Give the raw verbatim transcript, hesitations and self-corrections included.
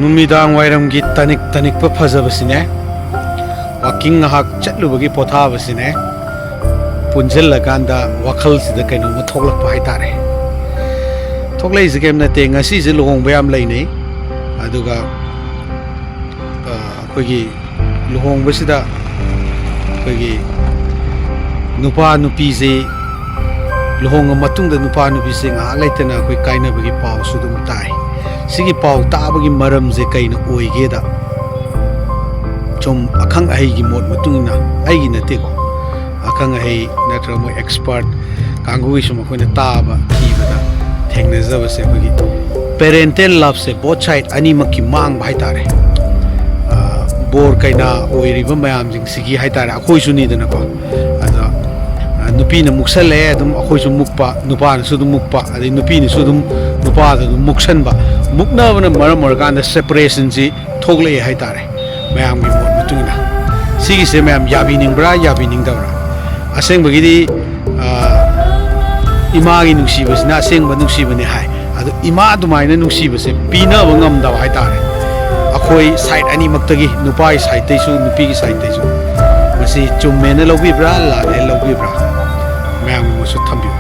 ꯅꯨꯃꯤꯗꯥꯡ ꯋꯥꯏꯔꯝꯒꯤ ꯇꯅꯤꯛ ꯇꯅꯤꯛꯄ ꯐꯖꯕꯁꯤꯅꯦ, ꯋꯥꯀꯤꯡ ꯉꯥꯏꯍꯥꯛ ꯆꯠꯂꯨꯕꯒꯤ ꯄꯣꯊꯥꯕꯁꯤꯅꯦ, ꯄꯨꯟꯁꯤꯜꯂꯀꯥꯟꯗ ꯋꯥꯈꯜꯁꯤꯗ ꯀꯩꯅꯣꯝꯃ ꯊꯣꯛꯂꯛꯄ ꯍꯥꯏꯇꯥꯔꯦ꯫ ꯊꯣꯛꯂꯛꯏꯁꯦ ꯀꯩꯝ ꯅꯠꯇꯦ, ꯉꯁꯤꯁꯦ ꯂꯨꯍꯣꯡꯕ ꯌꯥꯝ ꯂꯩꯅꯩ꯫ ꯑꯗꯨꯒ ꯑ, ꯑꯩꯈꯣꯏꯒꯤ ꯂꯨꯍꯣꯡꯕꯁꯤꯗ ꯑꯩꯈꯣꯏꯒꯤ ꯅꯨꯄꯥ ꯅꯨꯄꯤꯁꯤ, ꯂꯨꯍꯣꯡꯉ ꯃꯇꯨꯡꯗ ꯅꯨꯄꯥ ꯅꯨꯄꯤꯁꯦ ꯉꯥꯏꯍꯥꯛ ꯂꯩꯇꯅ ꯑꯩꯈꯣꯏ ꯀꯥꯏꯅꯕꯒꯤ ꯄꯥꯎꯁꯨ ꯑꯗꯨꯝ ꯇꯥꯏ꯫ ꯁꯤꯒꯤ ꯄꯥꯎ ꯇꯥꯕꯒꯤ ꯃꯔꯝꯁꯦ ꯀꯩꯅ ꯑꯣꯏꯒꯦꯗ, ꯁꯨꯝ ꯑꯈꯪ ꯑꯍꯩꯒꯤ ꯃꯣꯠ ꯃꯇꯨꯡ ꯏꯟꯅ, ꯑꯩꯒꯤ ꯅꯠꯇꯦꯀꯣ, ꯑꯈꯪ ꯑꯍꯩ ꯅꯠꯇ꯭ꯔꯒ ꯃꯣꯏ ꯑꯦꯛꯁꯄꯔꯠ ꯀꯥꯡꯕꯨꯒꯤ ꯁꯨꯝ ꯑꯩꯈꯣꯏꯅ ꯇꯥꯕ ꯊꯤꯕꯗ ꯊꯦꯡꯅꯖꯕꯁꯦ, ꯑꯩꯈꯣꯏꯒꯤ ꯄꯦꯔꯦꯟꯇꯦꯜ ꯂꯞꯁꯦ ꯕꯣꯠ ꯁꯥꯏꯠ ꯑꯅꯤꯃꯛꯀꯤ ꯃꯥꯡꯕ ꯍꯥꯏꯇꯥꯔꯦ꯫ ꯑ, ꯕꯣꯔ ꯀꯩꯅꯥ ꯑꯣꯏꯔꯤꯕ ꯃꯌꯥꯝꯁꯤꯡꯁꯤꯒꯤ ꯍꯥꯏꯇꯥꯔꯦ, ꯑꯩꯈꯣꯏꯁꯨꯅꯤꯗꯅꯀꯣ꯫ ꯑꯗ ꯑ, ꯅꯨꯄꯤꯅ ꯃꯨꯛꯁꯜꯂꯛꯑꯦ, ꯑꯗꯨꯝ ꯑꯩꯈꯣꯏꯁꯨ ꯃꯨꯛꯄ, ꯅꯨꯄꯥꯅꯁꯨ ꯑꯗꯨꯝ ꯃꯨꯛꯄ, ꯑꯗꯩ ꯅꯨꯄꯤꯅꯁꯨ ꯑꯗꯨꯝ ꯅꯨꯄꯥꯗ ꯑꯗꯨꯝ ꯃꯨꯛꯁꯟꯕ꯫ ꯃꯨꯛꯅꯕꯅ ꯃꯔꯝ ꯑꯣꯏꯔꯀꯥꯟꯗ ꯁꯦꯄꯔꯦꯁꯟꯁꯤ ꯊꯣꯛꯂꯛꯑꯦ ꯍꯥꯏꯇꯥꯔꯦ, ꯃꯌꯥꯝꯒꯤ ꯃꯣꯠ ꯃꯇꯨꯡ ꯏꯟꯅ꯫ ꯁꯤꯒꯤꯁꯦ ꯃꯌꯥꯝ ꯌꯥꯕꯤꯅꯤꯡꯕ꯭ꯔꯥ, ꯌꯥꯕꯤꯅꯤꯡꯗꯕ꯭ꯔꯥ? ꯑꯁꯦꯡꯕꯒꯤꯗꯤ, ꯑ, ꯏꯃꯥꯒꯤ ꯅꯨꯡꯁꯤꯕꯁꯤꯅ ꯑꯁꯦꯡꯕ ꯅꯨꯡꯁꯤꯕꯅꯦ ꯍꯥꯏ꯫ ꯑꯗꯣ ꯏꯃꯥ ꯑꯗꯨꯃꯥꯏꯅ ꯅꯨꯡꯁꯤꯕꯁꯦ ꯄꯤꯅꯕ ꯉꯝꯗꯕ ꯍꯥꯏꯇꯥꯔꯦ, ꯑꯩꯈꯣꯏ ꯁꯥꯏꯠ ꯑꯅꯤꯃꯛꯇꯒꯤ, ꯅꯨꯄꯥꯒꯤ ꯁꯥꯏꯠꯇꯩꯁꯨ, ꯅꯨꯄꯤꯒꯤ ꯁꯥꯏꯠꯇꯩꯁꯨ꯫ ꯃꯁꯤ ꯆꯨꯝꯃꯦꯅ ꯂꯧꯕꯤꯕ꯭ꯔꯥ, ꯂꯥꯜꯂꯦꯅ ꯂꯧꯕꯤꯕ꯭ꯔꯥ? ꯃꯌꯥꯝꯒꯤ ꯃꯣꯠꯁꯨ ꯊꯝꯕꯤꯌꯨ꯫